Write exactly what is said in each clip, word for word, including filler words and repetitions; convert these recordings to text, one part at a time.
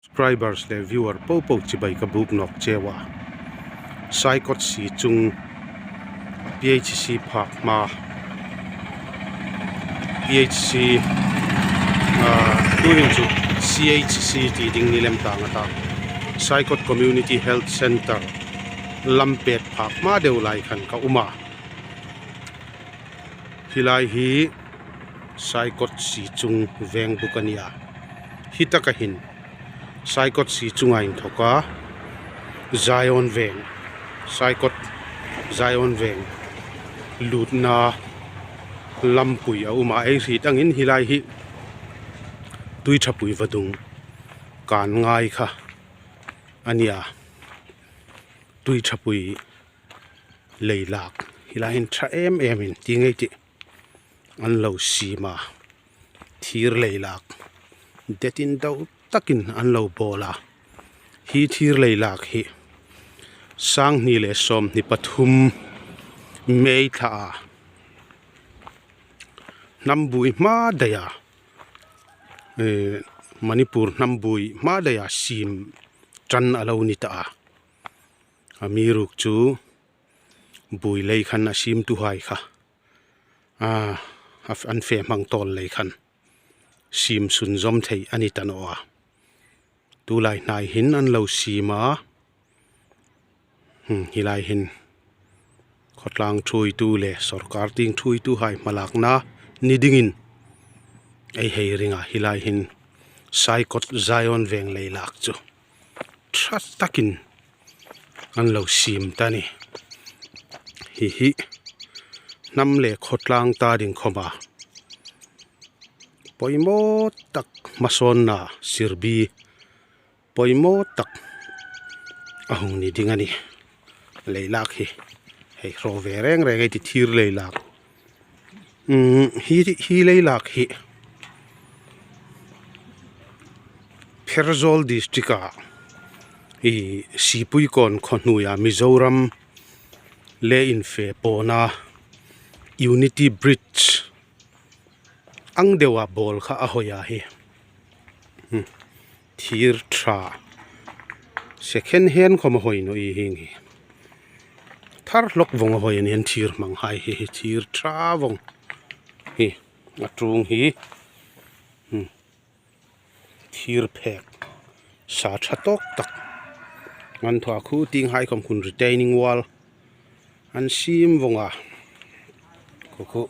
Subscribers le viewer popo chibai ka buk nawk cheu a. Saikot Sichung P H C phak hma, P H C, ah, tuhin chu C H C ti ding ni lem tang a ta. Saikot Community Health Centre lampet phak hma deu lai khan ka um a. Hi lai hi Saikot Sichung veng buk a ni a. Hi taka hin Saikot Sichunga inthoka Zion veng, Saikot Zion veng lutna lampui a um a. Ei hriet angin hi lai hi Tuiṭhapui vadung kan ngai kha a ni a. Tuiṭhapui leilak hi lai hin ṭha em emin ti ngei tih an lo siem a. Thir leilak detin do takin an lo bawl a. Hi thir leilak hi sanghni le sawmhni pathum May thla a hnam buoi hma daia, eh, Manipur hnam buoi hma daia siem ṭan a lo ni ta a. Amiruokchu buoi lei khan a siemtuhai kha, a, a, an fe hmang tawl lei khan siem sunzawm thei a ni ta naw a. Tulai hnai hin an lo siem a. Hmm, hi lai hin khawtlang ṭhuoitu le sawrkar tieng ṭhuoituhai hmalakna ni dingin ei hei ring a. Hi lai hin Saikot Zion veng leilak chu ṭha takin an lo siem ta ni. Hi hi hnam le khawtlang ta ding khawma poimaw tak hmasawnna sirbi poimaw tak a hung ni ding a nih. Leilak hi hei hraw ve reng reng ei ti, thir leilak. Hmm, hi, hi leilak hi Pherzawl district-a, i, Sipuikawn khaw hnuoia Mizoram le infe pawna Unity Bridge ang deua bawl kha a hoi a hi. Hmm. Thir ṭha. Second hand khawm a hoi naw i hieng hi. Thar hlawk vawng a hoi a ni, an thir hmanghai hi, hi thir ṭha vawng. Hi, a ṭung hi. Hmm. Thir phek. Sa ṭha tawk tak. An thaw a, khu tienghai khawm khun retaining wall an siem vawng a. Khu khu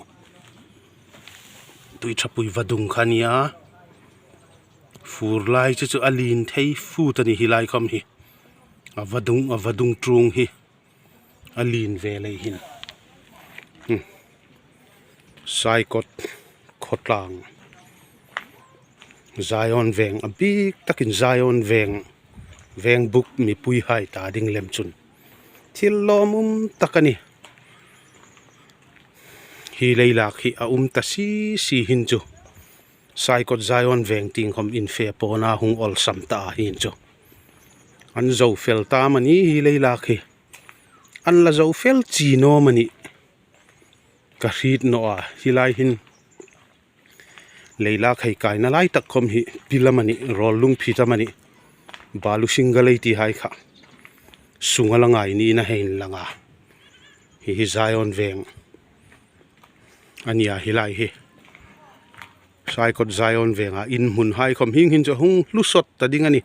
Tuiṭhapui vadung kha a ni a. Fur lai chu chu a lien thei fut a ni hi lai khawm hi. A vadung, a vadung ṭung hi a lien ve lei hin. Hmm. Saikot khawtlang Zion veng, a bik takin Zion veng, veng buk mipuihai ta ding lem chun thil lawmum tak a nih. Hi leilak hi a um ta si si hin chu Saikot Zion veng tieng khawm infe pawna hung awlsam ta a hin chu. An zo fel ta am a ni hi leilak hi? An la zo fel chie naw am a ni? Ka hriet naw a, hi lai hin leilak hei kaina lai tak khawm hi Pilam a ni, Rawllungphit am a ni, Balusinga lei tihai kha sunga la ngai ni na hei inlang a. Hi hi Zion veng a ni a hi lai hi. Saikot Zion venga inhmunhai khawm hieng hin chu hung hlu sawt ta ding a nih.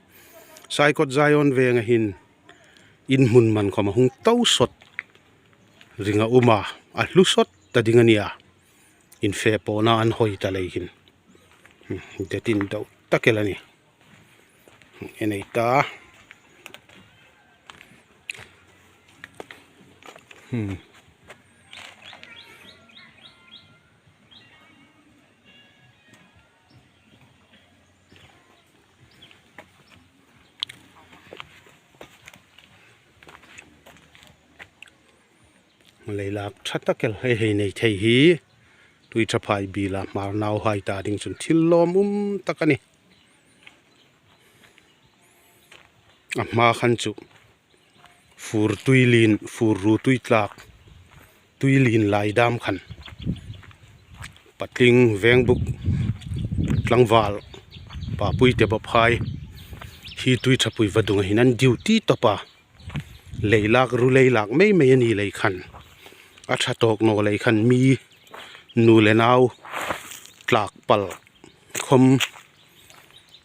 Saikot Zion venga hin inhmun man khawm a hung to sawt ring a um a, a hlu sawt ta ding a nih a. Infe pawna an hoi ta lei hin. Hmm, detin do tak el a nih. En ei ta. Hmm. Leilak ṭha tak el hei hei nei thei hi Tuiṭhaphai biela Hmar nauhai ta ding chun thil lawmum tak a nih. A hma khan chu fur tuilien, fur ru tuitlak, tuilien lai dam khan Patling, Vengbuk, Tlangval, Papui te bawphai, Hi Tuitha pui vadunga hin an duty tawp a. Leilak, ru leilak mei mei a ni lei khan, a ṭha tawk naw lei khan mi nu le nau tlak pal khom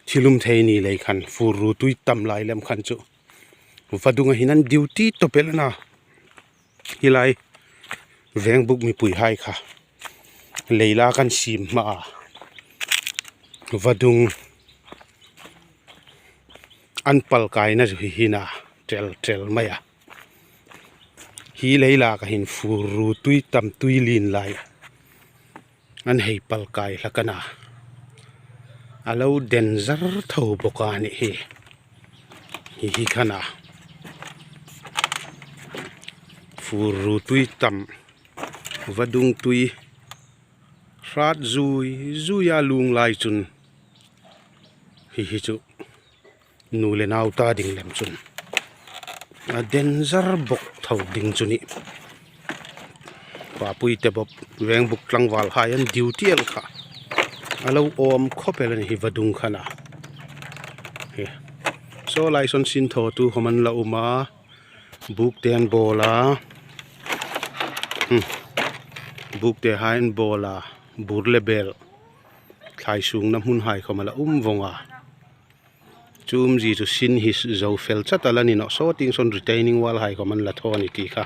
thil um thei ni lei khan, fur ru tui tam lai lem khan chu vadunga hin an duty tawp el a na. Hi lai Vengbuk mipuihai kha leilak an siem hma a, vadung an pal kaina chu hi hi na, ṭel ṭel mai a. Hi leilaka hin fur ru tui tam, tui lien lai an hei pal kai hlak a na. A lo danger tho bawk a nih hi. Hi hi khan a, fur ru tui tam, vadung tui hrat zui zui a lung lai chun, hi hi chu nu le nau ta ding lem chun a danger bawk tho ding chu nih. Papui te bawk, Vengbuk tlangvalhai an duty el kha a lo awm khawp el a ni hi vadung khan a. Hi. Saw lai sawn sin thawtu khom an la um a, buk te an bawl a. Hmm. Buk te hai an bawl a, bur le bel thlai sungna hmunhai khom a la um vawng a. Chu umzie chu sin hi zo fel chat a la ni nawh, saw tieng sawn retaining wall hai khom an la thaw a ni ti kha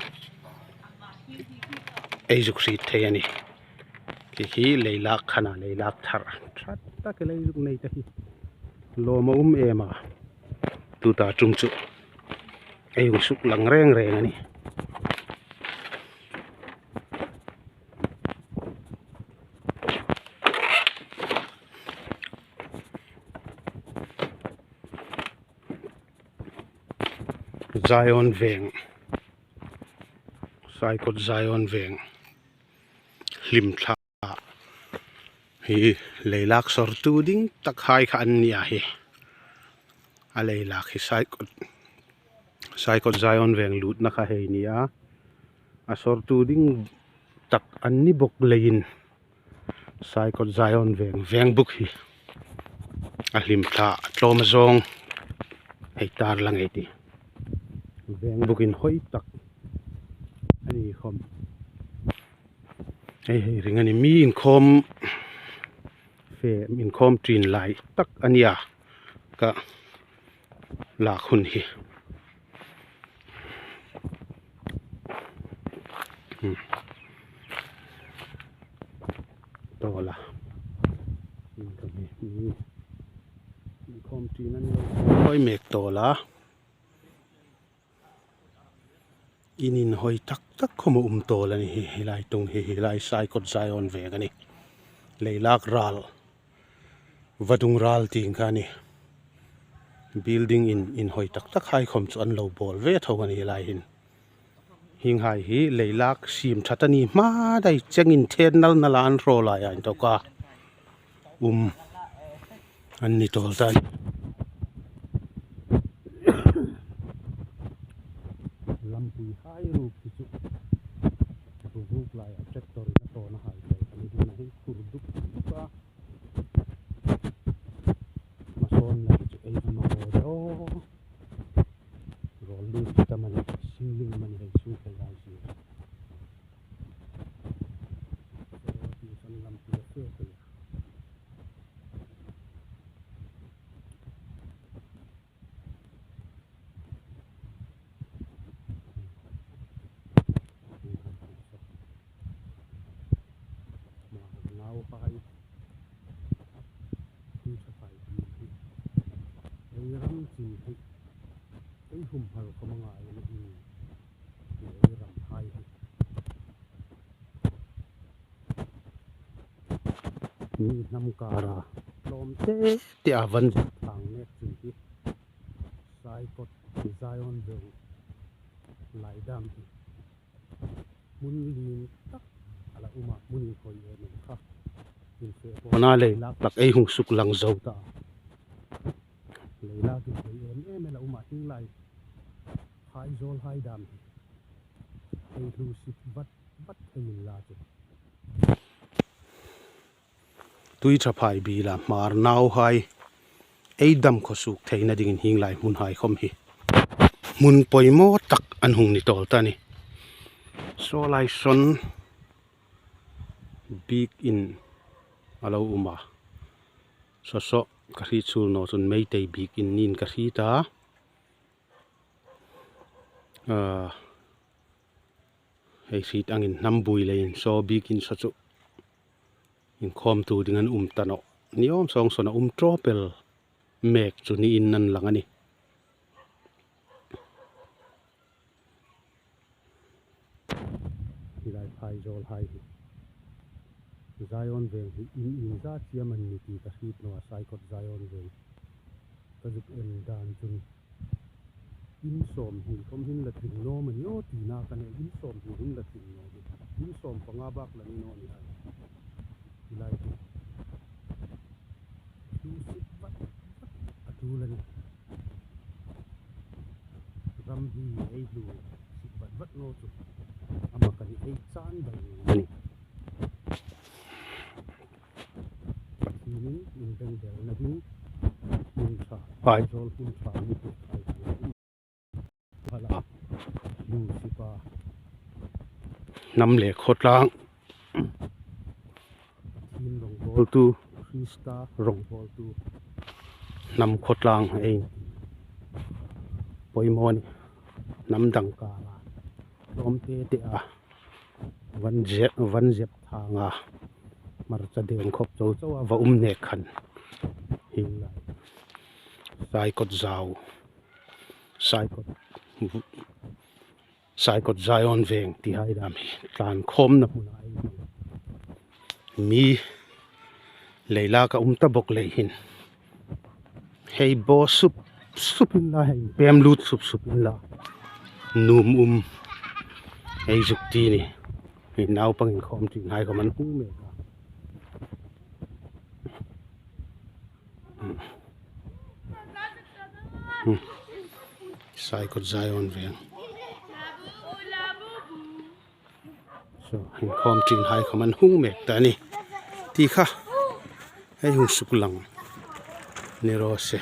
ei zuk hriet thei a nih. Khi khi leilak khan a, leilak thar ṭha tak el ei zuk nei ta hi. Lawm a um em a, tuta ṭum chu ei hung suklang reng reng a nih. Zion Veng, Saikot Zion Veng hlim thla hi leilak sawrtu ding tak hai kha an ni a hi. A leilak hi Saikot, Saikot Zion Veng lutna kha hei ni a, a sawrtu ding tak an ni bawk leiin Saikot Zion Veng, Vengbuk hi a hlim thla tlawm a zawng hei tar lang ei ti. Vengbuk inhawi tak a ni khom ei hei ring a ni, mi inkhawm fe, inkhawm ṭin lai tak a ni a, ka lak hun hi. Hmm. Tawl a. Inkhawm ṭin an lo hawi mek tawl a. In inhawi tak tak khom a um tawl a ni hi, hi lai tung hi, hi lai Saikot Zion Veng a nih. Leilak ral, vadung ral tieng kha a nih. Building in, inhawi tak tak hai khom chu an lo bawl ve tho a ni hi lai hin. Hienghai hi leilak siem ṭhat a ni hma dai chengin then nal nal a an hraw lai a inthawka um an ni tawl ta a nih. Lampuihai ruok hi chu, ruok laia tractor-in a tawna hai vel a ni, hi khur duk duk a. Hmasawnna hi chu ei va mang aw de aw. Rawl lut tam a ni, singling am a ni hei sung thei hai si. Saw tieng sawn lampuia fe thei a. Hmar nauhai, Tuitha Phaibi hi ei ram chin hi, ei humhal khom a ngai a nih. Ei ramhai hi mi hnam kara tlawm te te a van zuk thang mek chin hi Saikot Zion Veng lai dam hi hmun lien tak a la um a, hmun inhawi em em kha infe pawna leilak tak ei hung suklang zo ta. Leilak inhawi em em a la um a, hieng lai Haizawlhai dam hi ei hlusit vat vat thei inla chu. Tuitha Phaibi la Hmar nauhai ei dam khawsuk theina dingin hieng lai hmunhai khawm hi hmun poimaw tak an hung ni tawl ta ni. Saw lai sawn biekin a lo um a. Saw saw ka hriet suol naw chun Meitei biekin niin ka hriet a. Ah, hei hriet angin hnam buoi leiin saw biekin saw chu inkhawmtu ding an um ta nawh. Ni awm sawng sawn a um tawp el mek chu niin an lang a nih. Hi lai Phaizawlhai hi. Zion Veng hi in ieng zat siam an ni ti ka hriet naw a, Saikot Zion Veng. Ka zuk en dan chun in sawmhni khawm hin la tling naw maw ni aw tina ka nei, in sawmhni hin la tling naw hi. In sawmpanga bak la ni naw ni hai. Hi lai hi. Hlu sip vat vat a tul a nih. Ram hi ei hlu sip vat vat naw chu ama ka ni ei chan dai a nih. Pathienin inbengdel na ding hmun ṭha, Paizawl hmun ṭha ni tuk hai. Hala, hlu sipa. Hnam le khawtlang. Pathien rongbawltu, Krista rongbawltu. Hnam khawtlang ei. Poimaw ni. Hnam dang kala. Lawm te te a. Van zep, van zep thanga. Hmarcha deng khawp chau chau a va um nek khan. Hi lai. Saikot zau. Saikot, Saikot Zion Veng ti hai dam hi tlan khawmna hmun a ei hmang. Mi leilak a um ta bawk lei hin. Hei bo sup sup inla, hei pem lut sup sup inla. Nuom um ei zuk ti ni. Hei naupang inkhawm ṭhin hai khawm an hung mek a. Hmm. Saikot Zion Veng. So, inkhawm ṭhin hai khawm an hung mek ta ni. Ti kha. Hei hung suk lang. Ni raw se.